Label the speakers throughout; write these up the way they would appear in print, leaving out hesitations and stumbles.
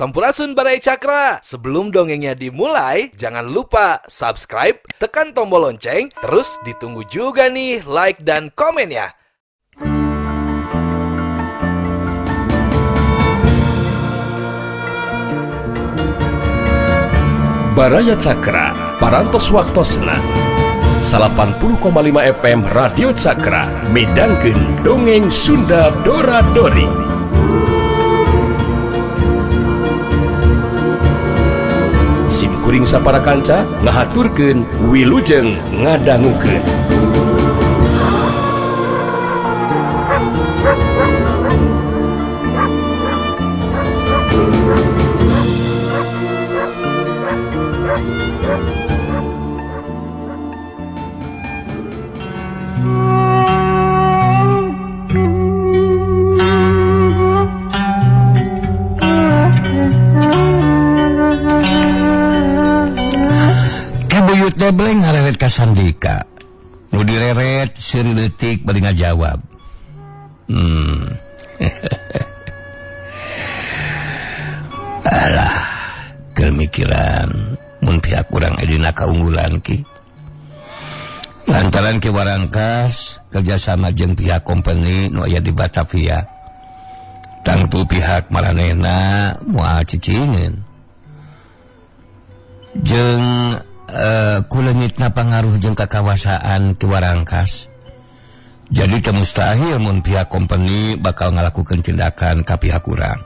Speaker 1: Sampurasun Baraya Cakra. Sebelum dongengnya dimulai, jangan lupa subscribe, tekan tombol lonceng, terus ditunggu juga nih like dan komennya.
Speaker 2: Baraya Cakra, Parantos Waktosna 80,5 FM Radio Cakra midangkeun dongeng Sunda Dora Dori. Sim kuring sapara kanca ngahaturkeun wilujeng ngadangukeun.
Speaker 3: Buyut Debleng ngareret ka Sandika. Nu direret seuri leutik bari ngajawab. Alah, keur mikiran mun pihak urang aya kaunggulan ki. Lantaran Ki Warangkas kerjasama jeung pihak company nu aya di Batavia. Tangtu pihak maranehna moal cicingeun. Jeung kuleungitna pangaruh jeung kakawasaan Ki Warangkas. Jadi teu mustahil mun pihak company bakal ngalakukeun tindakan ka pihak urang.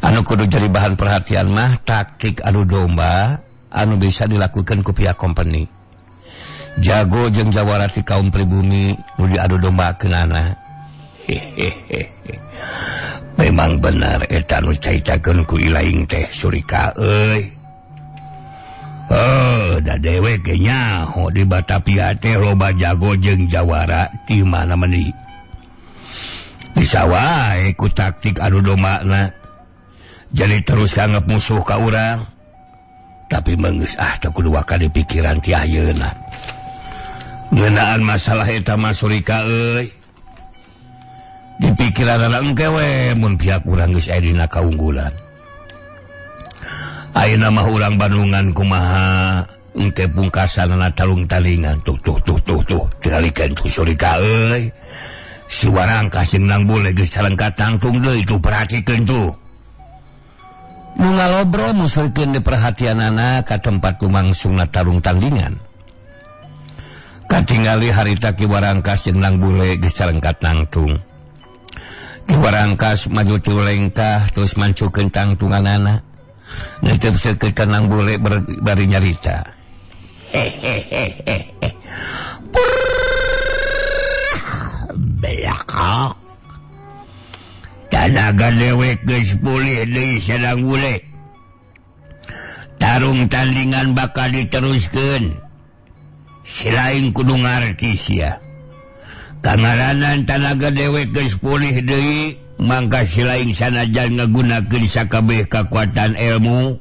Speaker 3: Anu kudu jadi bahan perhatian mah taktik adu domba anu bisa dilakukan ku pihak company. Jago jeung jawara ti kaum pribumi nu diadu dombakeunana. Hehehe. Memang benar eta nu caritakeun ku Ilaing teh Surika euy. Oh, da dewek nyaho di Batavia teh loba jago jeung jawara ti mana meni. Bisa wae ku taktik adu dombana. Jadi terus anggap musuh ka urang. Tapi meunggeus ah teu kudu waka di pikiran ti ayeuna. Ngeunaan masalah eta mah Surika euy. Di pikiranana engke we mun pihak urang geus aya dina kaunggulan. Ayeuna mah urang Bandungan kumaha engke pungkasanana talung talingan tuh tuh tuh tuh tuh tingalikeun ku Surika euy. Si Warangkas jeung Nang Bule geus calengkat tangtung deui tuh perhatikeun tuh. Nu ngalobrol muserkeun di perhatianana ka tempat lumangsungna tarung tandingan. Katingali harita Ki Warangkas jeung Nang Bule geus calengkat nangtung. Ki Warangkas maju tilu lengkah terus mancukeun tangtunganana. Nitip seukeut ka Nang Bule bari nyarita. Hehehehe. Belakak. Tanaga dewek geus pulih deui Sadang Bule. Tarung tandingan bakal diteruskeun. Silaing kudu ngarti sia. Kangaranan tanaga dewek geus pulih deui, mangka silaing sanajan ngagunakeun sakabeh kakuatan ilmu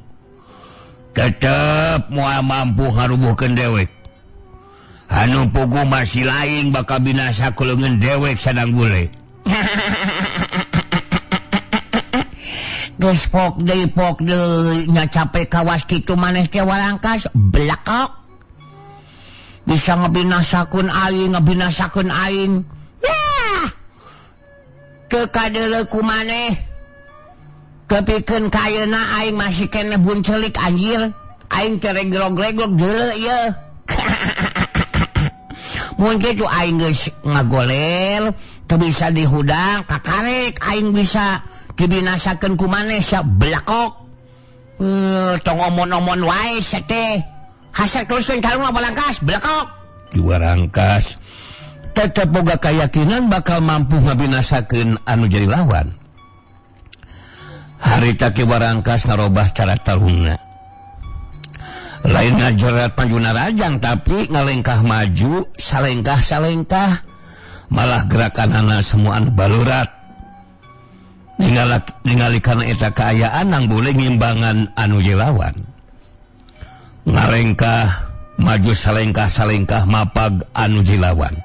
Speaker 3: tetep moal mampu ngarubuhkeun dewek. Anu puguh mah silaing bakal binasa ku leungeun dewek Sadang Bule.
Speaker 4: Geus pok deui nya capek kawas kitu maneh teh Warangkas blakok. Bisa ngebinasakeun aing, ngebinasakeun aing. Wah. Teu kadeuleu ku maneh. Kepikeun ka ayeuna aing masih keneh buncelik anjir. Aing teh regrog-regrog deuleu ieu. Mun kitu aing geus ngagoler, teu bisa dihudang, kakarek aing bisa dibinasakeun ku maneh sia blakok. Tong omon-omon wae sia teh. Hasek teruskeun tarung Warangkas blakok.
Speaker 3: Ki Warangkas tetep boga keyakinan bakal mampu ngabinasakeun anu jadi lawan. Harita Ki Warangkas ngarobah cara tarungna. Lain ngajorat maju narajang tapi ngalengkah maju salengkah-salengkah malah gerakanana semuaan balurat. Ningali kana eta kaayaan Nang Bule ngimbangan anu lawan. Ngalengkah maju salengkah-salengkah mapag anu jilawan.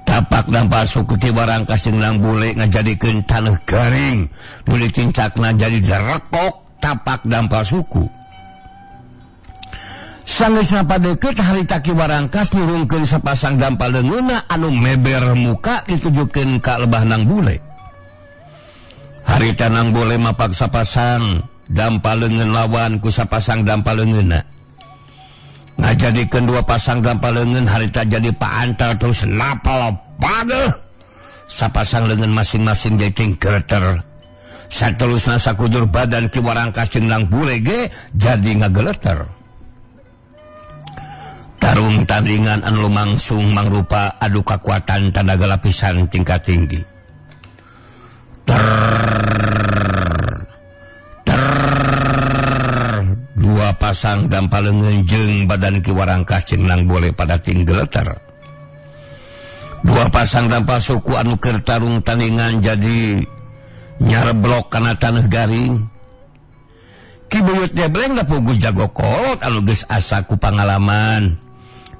Speaker 3: Tapak dampal suku Ki Warangkas jeung Nang Bule ngajadikeun taneuh garing nu ditincakna jadi rekok tapak dampal suku. Sanggeusna padeukeut harita Ki Warangkas nurungkeun sapasang dampal leungeunna anu meber muka ditujukeun ka lebah Nang Bule. Harita Nang Bule mapak sapasang dampal leungeun lawan ku sapasang dampal leungeunna. Ngajadikeun dua pasang dampal leungeun harita jadi paantar terus napal pageuh. Sapasang leungeun masing-masing jadi gereter. Satelusna sakujur badan Ki Warangkas jeung Nang Bule ge jadi ngageleter. Tarung tandingan anu lumangsung mangrupa adu kakuatan tanaga lapisan tingkat tinggi. Dua pasang dampal leungeun jeung badan Ki Warangkas jeung Nang Bule pada tinggeleter. Dua pasang dampal suku anu keur tarung tandingan jadi nyareblok kana taneuh garing. Ki Buyut Debleng da puguh jago kolot anu geus asa ku pangalaman.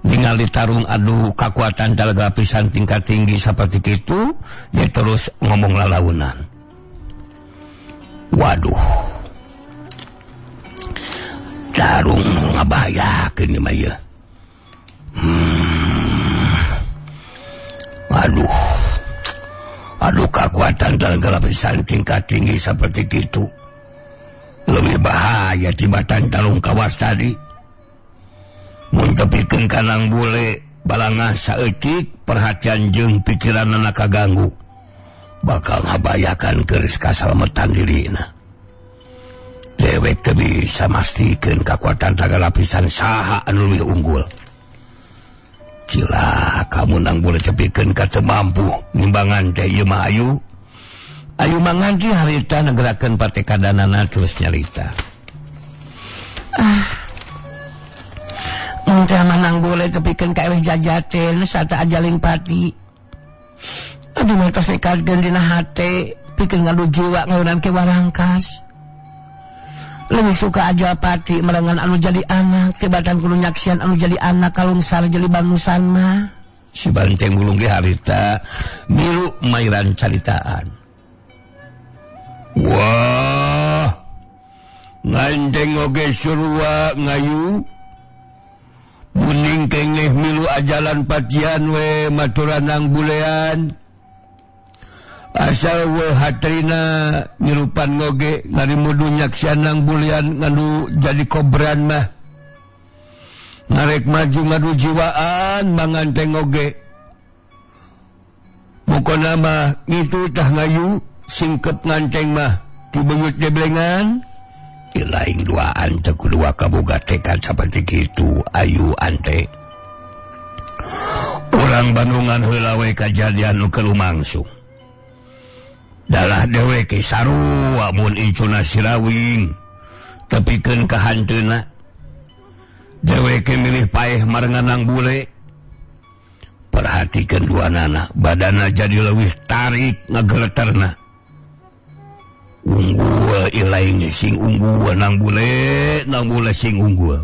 Speaker 3: Ningali tarung adu kakuatan talaga lapisan tingkat tinggi saperti kitu, dia terus ngomong lalaunan. Waduh. Tarung ngabahayakeun ieu mah ieu. Aduh. Aduh kakuatan talaga lapisan tingkat tinggi seperti itu. Lebih bahaya tibatan tarung kawas tadi. Mun tepikeun ka Nang Bule balangah saeutik perhatian jeung pikiranna kaganggu. Bakal ngabayakan keris kasalametan dirina. Dewek teu bisa mastikeun kakuatan talaga lapisan saha anu leuwih unggul. Cilaka mun Nang Bule tepikeun ka teu mampu nimbangan teh ieu mah ayu. Ayu manganti harita ngagerakeun patekadanana terus nyarita. Mun teh mah Nang Bule tepikeun ka eleh jajaten sata ajaling pati. Aduh mah tos nekadkeun dina hate pikeun ngadu jiwa ngaunan Ki Warangkas. Lebih suka aja pati merengan anu jadi anak tibatan kudu nyaksian anu jadi anak kalungsar jadi banusan mah. Si Banteng Wulung ge harita milu mairan caritaan. Wah, nganteng oge surua ngayu. Muning kengeh milu ajalan patian we maturan Nang Bulean. Asal we hatrina nyirupan ngoge ngarimudu nyaksian Nang Bulean ngadu jadi kobran mah. Ngarek maju ngadu jiwaan manganteng oge. Mukona mah ngitu tah ngayu singkep nganteng mah Ki Buyut Deblengan. Ilaing duaan teu kudu kaboga tekad saperti kitu ayu ante. Urang Bandungan heula we kajadian nu keur lumangsung. Dalah dewek sarua mun incuna sirawing tepikeun ka hanteuna. Dewek milih paeh marengan Nang Bule. Perhatikeun duanana, badana jadi leuwih tarik ngageleterna. Unggul ilaing sing unggul Nang Bule, Nang Bule sing unggul.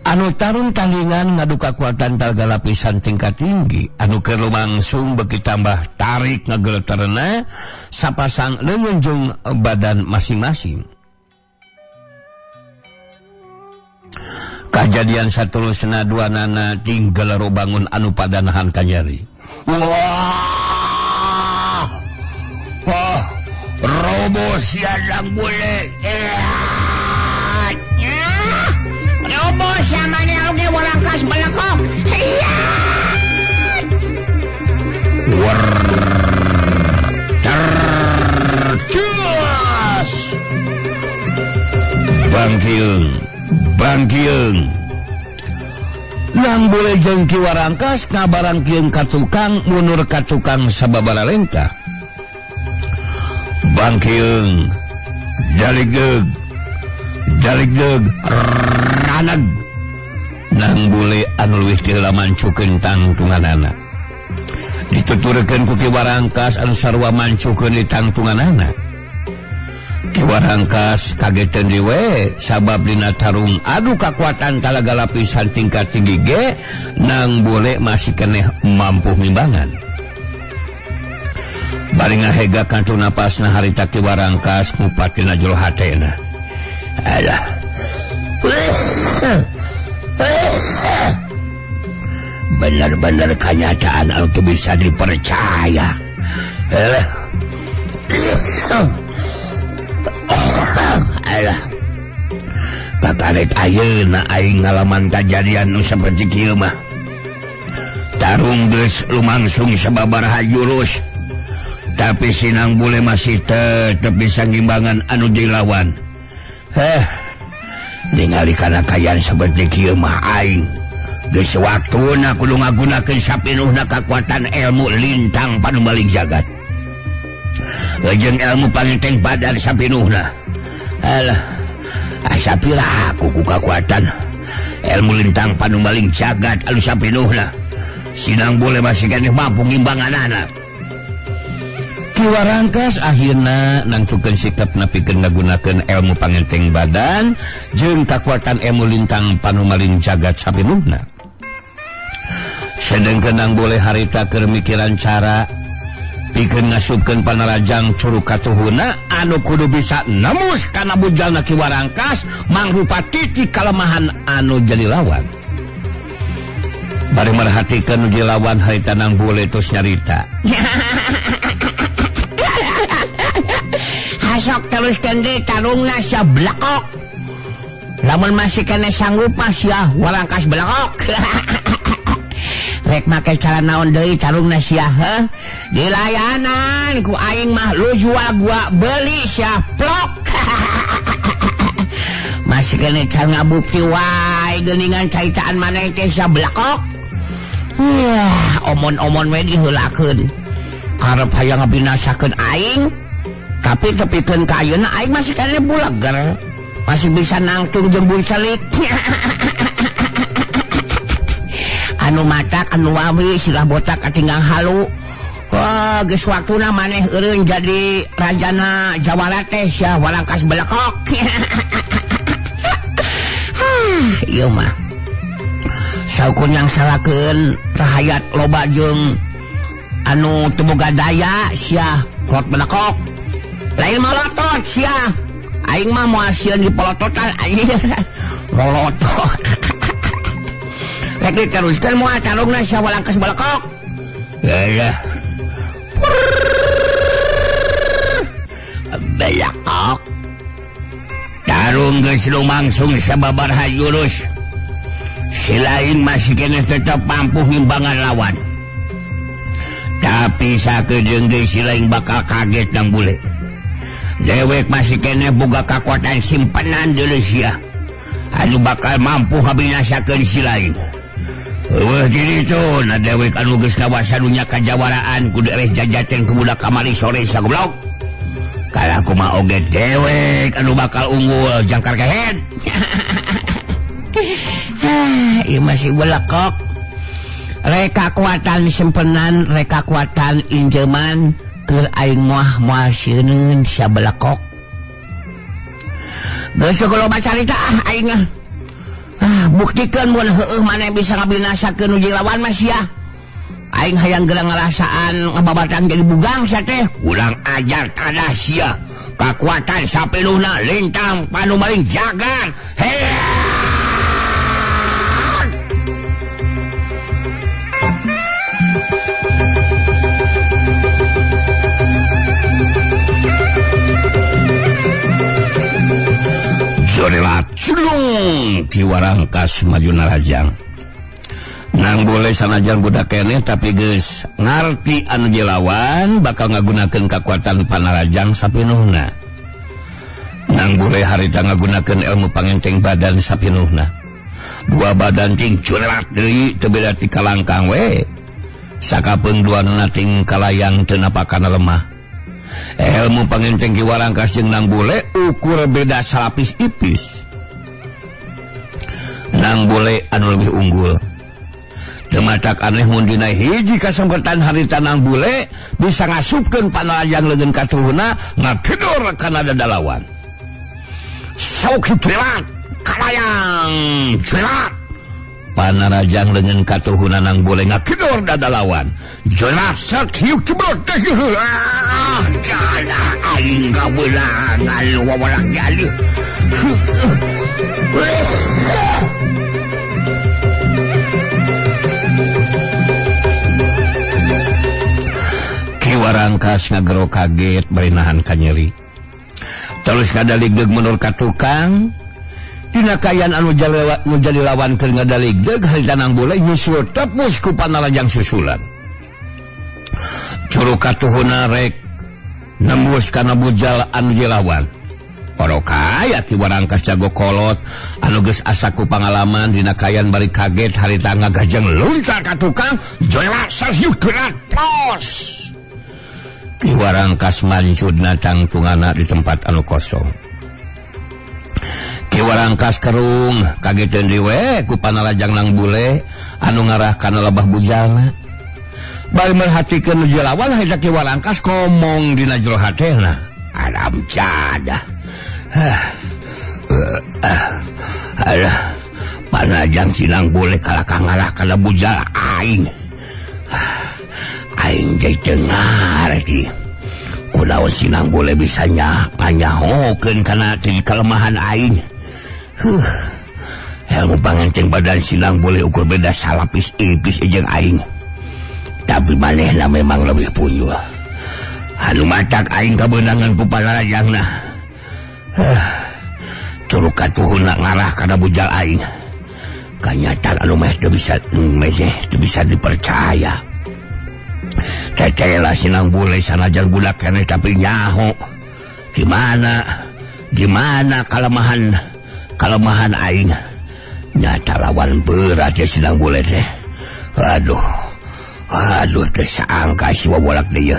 Speaker 3: Anu tarung tandingan ngadu kakuatan talaga lapisan tingkat tinggi anu keur lumangsung beuki tambah tarik ngageleterna sapasang leungeun jeung badan masing-masing. Kajadian satulusna duanana tinggal robangun anu padanahan kanyeri. Wah! Wah! Roboh sia Nang Bule.
Speaker 4: Roboh samanya oge Warangkas belekok.
Speaker 3: War. Terus. Bangkiung, bangkiung. Nang Bule jeung Ki Warangkas ngabarangkiung ka tukang munur ka tukang sababaraha lengkah. Bangkiung, jaligdeg, jaligdeg, raneg. Nang Bule anu leuwih ti heula mancukeun tangtunganana. Dituturkeun ku Ki Warangkas anu sarua mancukeun di tangtunganana. Ki Warangkas kageteun deui we sabab dina tarung adu kakuatan talaga lapisan tingkat tinggi ge Nang Bule masih keneh mampu ngimbangan. Bari ngahega kantu napasna harita Ki Warangkas ngupatina jero hatena. Alah. Bener-bener kenyataan anu teu bisa dipercaya. Alah. Alah. Tataret ayeuna aing ngalaman kajadian nu saperti kieu mah. Tarung geus lumangsung sababaraha jurus. Tapi Sinang Bule masih tetep bisa ngimbangan anu dilawan. Heh. Ningali kana kayaan seperti kieu mah aing geus waktuna kudu ngagunakeun sapinuhna kakuatan ilmu lintang panumbaling jagat. Jeung ilmu pangenteng badan sapinuhna. Alah, asa piraku ku kakuatan ilmu lintang panumbaling jagat anu sapinuhna. Sinang Bule masih keneh mampu ngimbanganana. Ki Warangkas akhirna nangtukeun sikap napikeun ngagunakeun ilmu pangenteng badan jeung kakuatan ilmu lintang panumaling jagat sapinuhna. Sedengkeun Nang Bule harita keur mikiran cara pikeun ngasupkeun panarajang curug katuhuna anu kudu bisa nembus kana bujalna Ki Warangkas mangrupa titik kalemahan anu jadi lawan. Bari merhatikeun nu jadi lawan harita Nang Bule tos nyarita.
Speaker 4: Hasok teruskeun deui tarungna sia blekok. Lamun masih kene sanggup mah sia Warangkas blekok. Rek make cara naon deui tarungna sia heuh? Dilayanan ku aing mah lu jual gua beli sia plok. Masih kene can ngabukti wae geuningan caitaan maneh teh sia blekok. Wah, omon-omon we diheulakeun. Karep hayang ngabinasakeun aing. Tapi tepikeun ka ayeuna aing masih kene buleger. Masih bisa nangtung jeung buncelik. Anu matak anu wawi silah botak katinggang halu. Wah, geus waktuna maneh eureun jadi rajana Jawara teh sia Warangkas blekok. Ieu mah saukur yang salakeun rahayat loba jeung anu teu boga daya sia kolot blekok. Lain malotot sia. Aing mah moal sieun dipolototan anjir. Rolotot. Rek diteruskeun moal tarungna sia Warangkas blekok. Yalah. Blekok.
Speaker 3: Tarung geus lumangsung sababaraha jurus. Si lain masih keneh tetep mampu ngimbangan lawan. Tapi sakedeung deui si lain bakal kaget Nang Bule. Dewek masih keneh boga kakuatan simpenan deuleu sia. Anu bakal mampu ngabinasakeun si lain. Eueuh diri tu na dewek anu geus ngawasa dunya kajawaraan kudu eleh jajaten ku budak kamari sore sagoblok. Kalah kumaha oge dewek anu bakal unggul jangkar kehed.
Speaker 4: Ieu masih belekok. Rek kakuatan simpenan, rek kakuatan injeman keur aing moah moal sieun sia belekok. Geus loba carita ah aing ah. Ah, buktikeun mun heueuh maneh bisa ngabinasakeun nu lawan mah sia. Aing hayang geura ngarasaan ngababatang jadi bugang sia teh.
Speaker 3: Urang ajar tanah sia. Kakuatan sapiluhna lintang panumaling jagat. Hea! Jorelat culung Ki Warangkas maju narajang. Nang Bule sanajan budak keneh tapi geus ngarti anu dilawan bakal ngagunakeun kakuatan panarajang sapinuhna. Nang Bule harita ngagunakeun ilmu pangenteng badan sapinuhna. Dua badan ting curelat deui teu beda ti kalangkang we. Sakapeung duanana ting kalayang teu napakana lemah. Ilmu pangenteng Ki Warangkas jeung Nang Bule ukur beda salapis ipis. Nang Bule anu lebih unggul. Teu matak aneh mun dina hiji kasempatan harita Nang Bule bisa ngasupkeun panarajang leungeun katuhuna ngagedor kana dada lawan. Sauk jelat kalayang jelat. Panarajang leungeun katuhuna Nang Bule ngagedor dada lawan. Jelat sak hiuk jebrot. Ah, jalah aing kabeunangan wawalah jalih. Ki Warangkas ngagero kaget bari nahan kanyeri. Terus ngadaligdeg menur ka tukang. Dina kaayaan anu jadi lawan keur ngadaligdeg harita Nang Bule nyusul tepus ku panarajang susulan. Curug katuhuna rek nembus kana bujal anu jelawan. Orokaya Ki Warangkas jago kolot anu geus asa ku pangalaman dina kaayaan bari kaget harita ngagajeng luncar ka tukang jelas sarsiuk gerak pos. Ki Warangkas mancudna tangtungana di tempat anu kosong. Ki Warangkas kerung kageteun deui we ku panarajang Nang Bule anu ngarah kana lebah bujalna. Bari merhatikeun nu jelawan harita Ki Warangkas komong dina jero hatena. Alam jadah. Alah, panajang si Nang Bule kalakah ngalah kana bujal aing. Aing jadi teu ngarti. Kunaon si Nang Bule bisa nyahokeun kana kelemahan aing. Ilmu pangenteng badan si Nang Bule ukur beda salapis ipis jeung aing. Tapi manehna memang lebih punyuh. Anu matak aing kabeunangan ku panarajangna. Curug katuhuna ngarah kana bujal aing. Kanyataan anu meh teu bisa teu bisa dipercaya. Teteh si Nang Bule sanajan budak keneh tapi nyaho. Gimana? Gimana kelemahan aing? Nyata lawan berat ya si Nang Bule teh. Aduh. Aduh teu saangka si wabolak deui.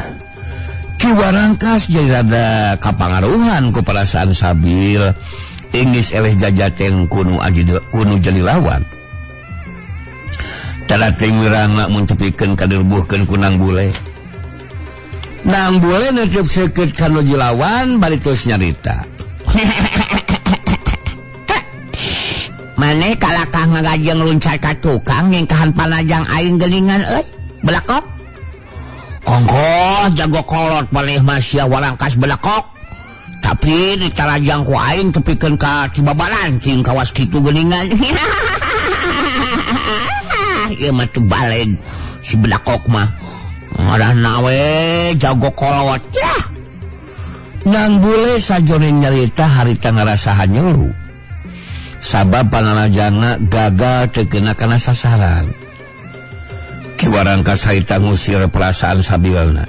Speaker 3: Ki Warangkas jadi rada kapangaruhan ku perasaan sabil inggis eleh jajaten kunu kunu jadi lawan. Tarating wirana mun tepikeun kadirbuhkeun ku Nang Bule. Nang Bule neup seukeut ka nu jilawan bari terus nyarita.
Speaker 4: Maneh kalakah ngagajeng luncar ka tukang ngengkahan panajang aing geuningan euy belakok. Kongkoh jago kolot maneh mah sia Warangkas belakok. Tapi ditarajang ku aing tepikeun ka Cibabalan cing kawas kitu geuningan. Ieu mah teu baleg si belakok mah. Ngarahna we jago kolot. Yah.
Speaker 3: Nang Bule sajroning nyarita harita ngarasa hanyelu. Sabab panarajana gagal teu kena kana sasaran. Ki Warangkas harita ngusir perasaan sabilna.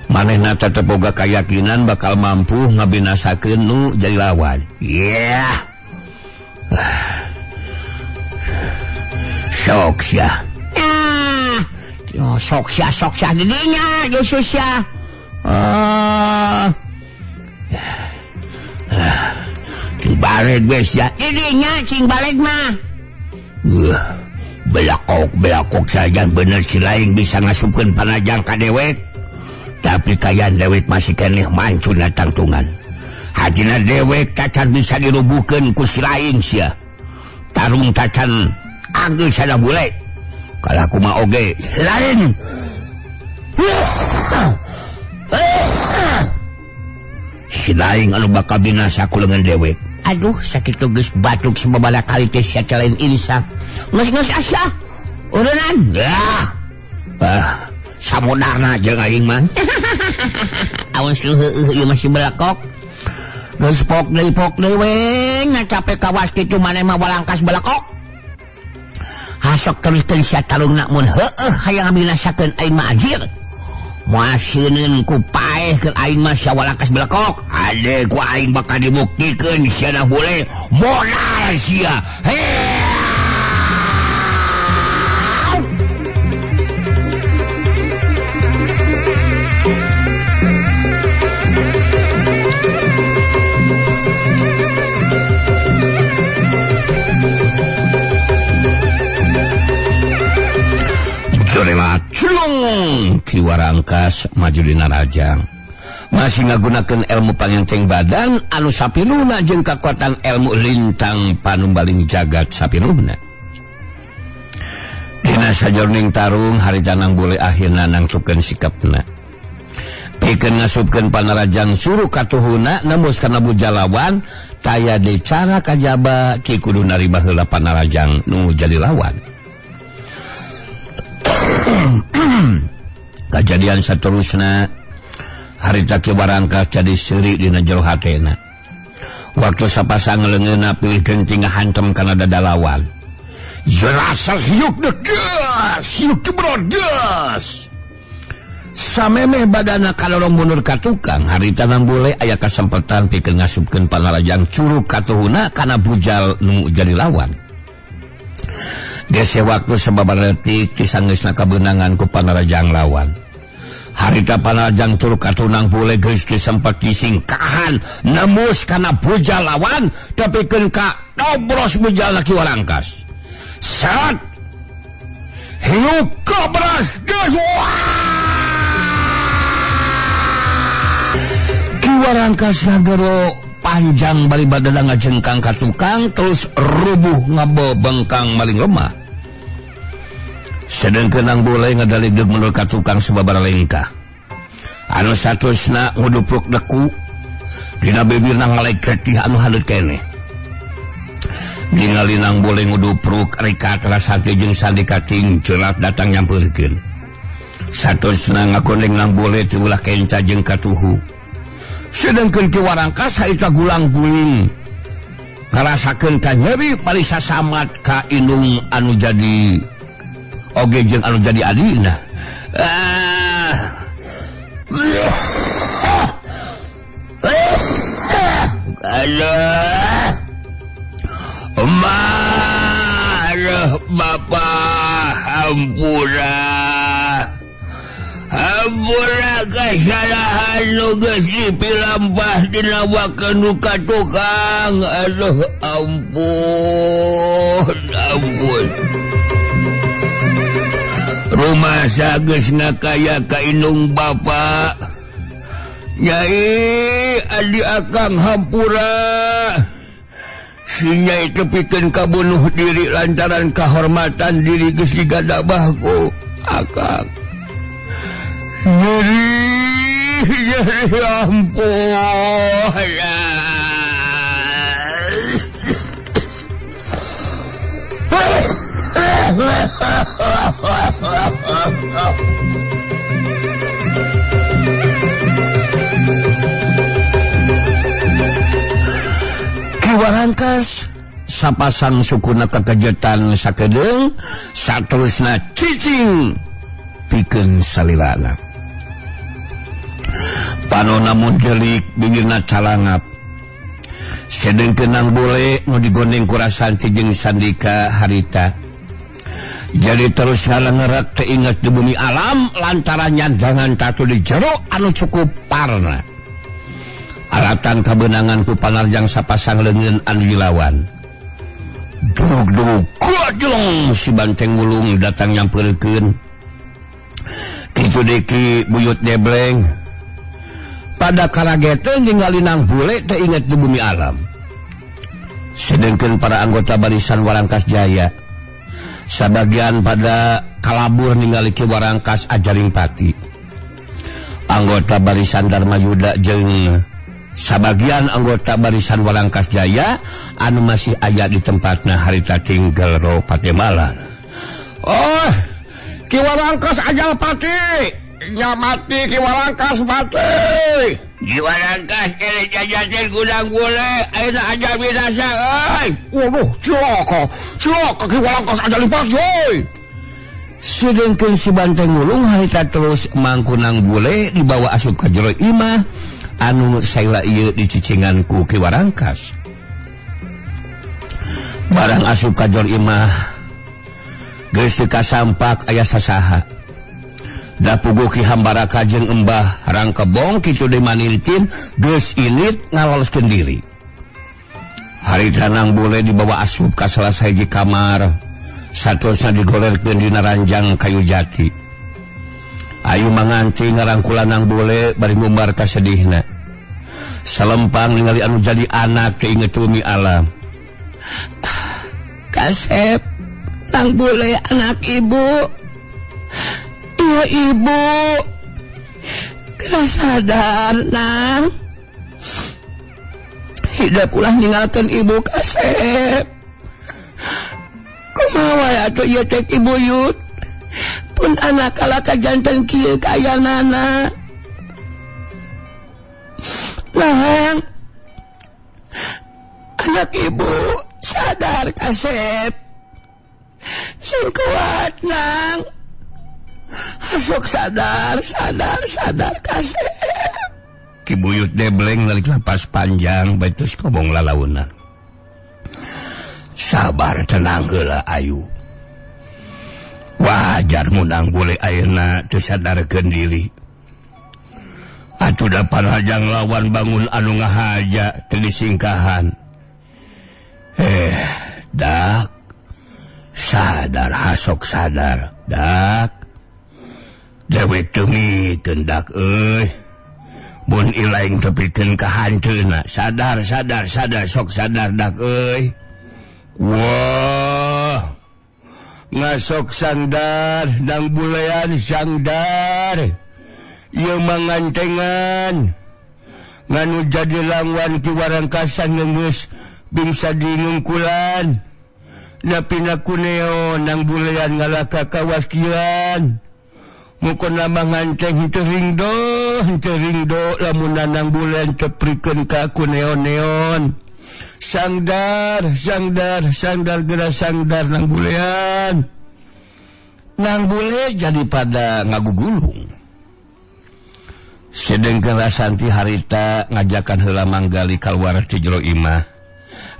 Speaker 3: Manehna tetep boga kayakinan bakal mampu ngabinasakeun nu jadi lawan.
Speaker 4: Yeah. Sok sia. Ah, sok sia didinya justru sia. Cing balik we sia. Didinya cing balik mah.
Speaker 3: Belakok saja bener si lain bisa ngasupkeun panajang ka dewek. Tapi kayan dewek masih keneh mancuna tangtungan. Hajina dewek tacan bisa dirubuhkeun ku si lain sia. Tarung tacan ageng sada bule. Kalah kumaha oge si lain. Si lain anu bakal binasa ku leungeun dewek.
Speaker 4: Aduh sakitu geus batuk sababaraha kali teh sia lain insaf. Geus asa. Urunan.
Speaker 3: Ah. Samodarna jeung aing mah.
Speaker 4: Awan heueuh ieu masih belakok. Geus pok deui we ngacape kawas kitu maneh mah Warangkas belakok. Hasok teruskeun sia tarungna mun heueuh hayang ngabinasakeun aing mah anjir. Moal sieun ku paeh keur aing mah sia Warangkas belakok.
Speaker 3: Ade ku aing bakal dibuktikeun sia na bule modal sia. Hei. Corelat culung Ki Warangkas maju dina rajang. Masih ngagunakeun ilmu pangenteng badan anu sapinuhna jeung kakuatan ilmu lintang panumbaling jagat sapinuhna. Dina sajroning tarung harita Nang Bule akhirna nangtukeun sikapna. Pikeun ngasupkeun panarajang curug katuhuna nembus kana bujalawan taya de cara kajaba ki kudu narima heula panarajang nu jadi lawan. Kajadian saterusna harita Ki Warangkas jadi seuri dina jero hatena. Waktu sapasang leungeunna pilih genting ngahantem kana dada lawan. Jerasa hiuk degas, hiuk jebrodas. Samemeh badana kalorong mundur ka tukang, harita Nang Bule aya kasempatan pikeun ngasupkeun panarajang curug katuhuna kana bujal nu jadi lawan. Gese waktu sababaraha detik tisanggeusna kabeunangan ku panarajang lawan. Harita panarajang curug katunang Bule geus sempat disingkahan nembus kana bujal lawan tepikeun ka dobros bujal Ki Warangkas. Sat hiuk kobras geus. Ki Warangkas ngagero panjang bari badana ngajengkang ka tukang terus rubuh ngabebengkang maling lemah. Sedengkeun Nang Bule ngadaligdeg mundur ka tukang sababaraha lengkah. Anu satusna ngudupruk deku dina bibirna ngalek getih anu hadeut keneh. Ningali Nang Bule ngudupruk rikat rasante jeung Sandika tingcelat datang nyampeurkeun. Satusna ngagondeng Nang Bule teu ulah kenca jeung katuhu. Sedengkeun Ki Warangkas harita gulang-guling ngarasakeun ka nyeri bari sasamat ka indung anu jadi oge jeung anu jadi adina. Aduh. Marah Bapak, hampura. Hampura kasalahan nu geus dipilampah dina wakeun ka tukang. Aduh, ampun, ampun. Rumah geus ngakaya ka indung Bapak. Nyai adi akang hampura. Si nyai tepikeun kabunuh diri lantaran kahormatan diri geus digadabah ku akang. Nyeri, nyeri ampun. Ki Warangkas sapasang sukuna kakejetan sakedeung saterusna cicing pikeun salilana. Panona munjelik bibirna calangap. Sedengkeun Nang Bule nu digondeng ku Rasanti jeung Sandika harita. Jadi terus ngalengerak teu inget di bumi alam lantaran nyandangan tatu di jero anu cukup parna. Alatan kabeunangan ku panarjang sapasang leungeun anu dilawan. Dug-dug kuajlong si banteng wulung datang nyampeurkeun. Kitu deki buyut debleng. Pada karageteun ningali Nang Bule teu inget di bumi alam. Sedengkeun para anggota barisan Warangkas Jaya sabagian pada kalabur ningali Ki Warangkas ajaring pati. Anggota barisan Dharma Yuda jeung sabagian anggota barisan Warangkas Jaya anu masih aya di tempatna harita tinggal ro Patemala. Oh, Ki Warangkas ajal pati. Nya mati Ki Warangkas mati. Ki Warangkas kene jajatin gudang bule ayeuna ajal binasa euy. Waduh, cilaka. Cilaka Ki Warangkas ajal pati euy. Sedengkeun si banteng wulung harita terus mangkunang bule dibawa asup ka jero imah anu saila ieu dicicingan ku Ki Warangkas. Barang asup ka jero imah geus teu kasampak aya sasaha. Da puguh Ki Hambaraka jeung Embah Rangkebong kitu deui manintin geus init ngaloloskeun diri. Harita Nang Bule dibawa asup ka salah sahiji kamar. Saterusna digolerkeun dina ranjang kayu jati. Ayu manganti ngarangkulan Nang Bule bari ngumbar kasedihna. Salempang ningali anu jadi anak teu inget umi alam.
Speaker 4: Kasep, Nang Bule anak ibu. Iya ibu. Geura sadar Nang. Hidup ulah ninggalkeun ibu Kasep. Kumaha wae atuh ieu teh Ki Buyut. Pun anak kalah kajanten kieu kayanana. Nang, anak ibu sadar Kasep. Sing kuat Nang. Hasuk sadar, sadar, sadar Kasep.
Speaker 3: Ki Buyut debleng narik napas panjang bae terus ngomong lalaunan. Sabar tenang heula Ayu. Wajar munang Bule ayeuna teu sadarkeun diri. Atuh da panajang lawan bangun anu ngahaja teu disingkahan. Dak sadar hasok sadar dak. Dewek teu mikeun dak euy. Mun ilaing tepikeun ka hanteuna. Sadar sadar sadar sok sadar dak euy. Wah, ngasok sandar Nang Bulean sangdar. Ieu mangantengan nganu jadi langwan ki warangkasan ngeungeus bingsa dinungkulan. Napina kuneo Nang Bulean ngalaka kawaskian. Mukona manganteng henteu ringdo, henteu ringdo lamun Nang Bulean teprikeun ka kuneo-neon. Sangdar, sangdar, sangdar geura sangdar Nang Bulean. Nang Bule jadi pada ngagugulung. Sedengkeun Rasanti harita ngajakan heula Manggali kaluar ti jero imah.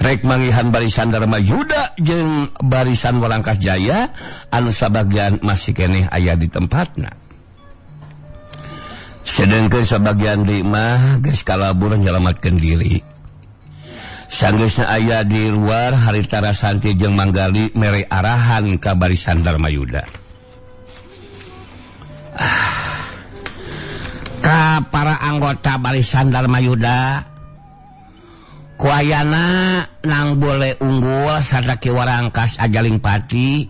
Speaker 3: Rek mangihan barisan Dharma Yuda jeung barisan Walangkas Jaya anu sabagian masih keneh aya di tempatna. Sedengkeun sabagian di imah geus kalabur nyelamatkeun diri. Sanggeusna aya di luar harita Rasanti jeung Manggali mere arahan ka barisan Dharma Yuda.
Speaker 4: Ka para anggota barisan Dharma Yuda, kuayana Nang Bule unggul sarta Ki Warangkas ajaling pati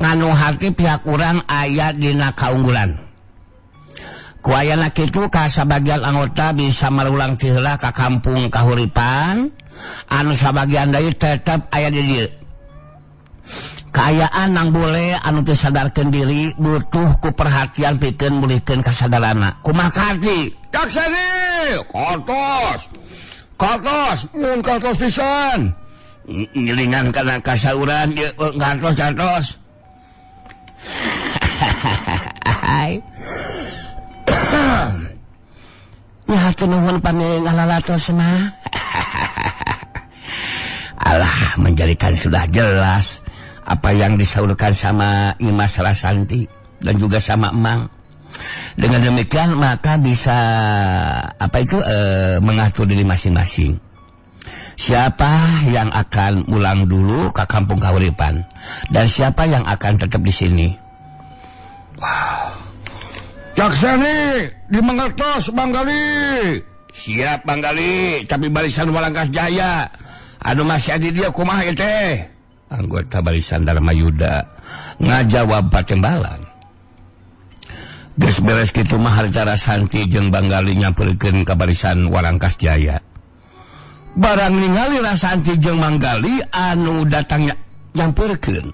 Speaker 4: nganu hati pihak urang aya dina kaunggulan. Kuayana kitu ka sabagian anggota bisa marulang ti heula ka kampung Kahuripan, anu sabagian deui tetep aya di dieu. Kaayaan Nang Bule anu teu sadarkeun diri butuh ku perhatian pikeun mulihkeun kasadaranna. Kumaha karti?
Speaker 3: Jaksani, kartos. Kartos, mun kartos pisan.
Speaker 4: Ngilingan kana kasauran ieu kartos kartos. Hai. Ya hatur nuhun pami ngalalatos mah. Alah, menjadikan sudah jelas apa yang disaurkan sama Imas Rasanti dan juga sama Emang. Dengan demikian maka bisa apa itu mengatur diri masing-masing. Siapa yang akan pulang dulu ke kampung Kahuripan dan siapa yang akan tetap di sini.
Speaker 3: Wow. Jaksani di Mangertos Manggali. Siap Manggali, tapi barisan Walangkas Jaya anu masih ada dia kumaha ieu teh? Anggota barisan Dharma Yuda ngajawab patembalan. Geus beres kitu mah harita Rasanti jeung Banggali nyamperkeun ka barisan Walangkas Jaya. Barang ningali Rasanti jeung Manggali anu datang nyamperkeun.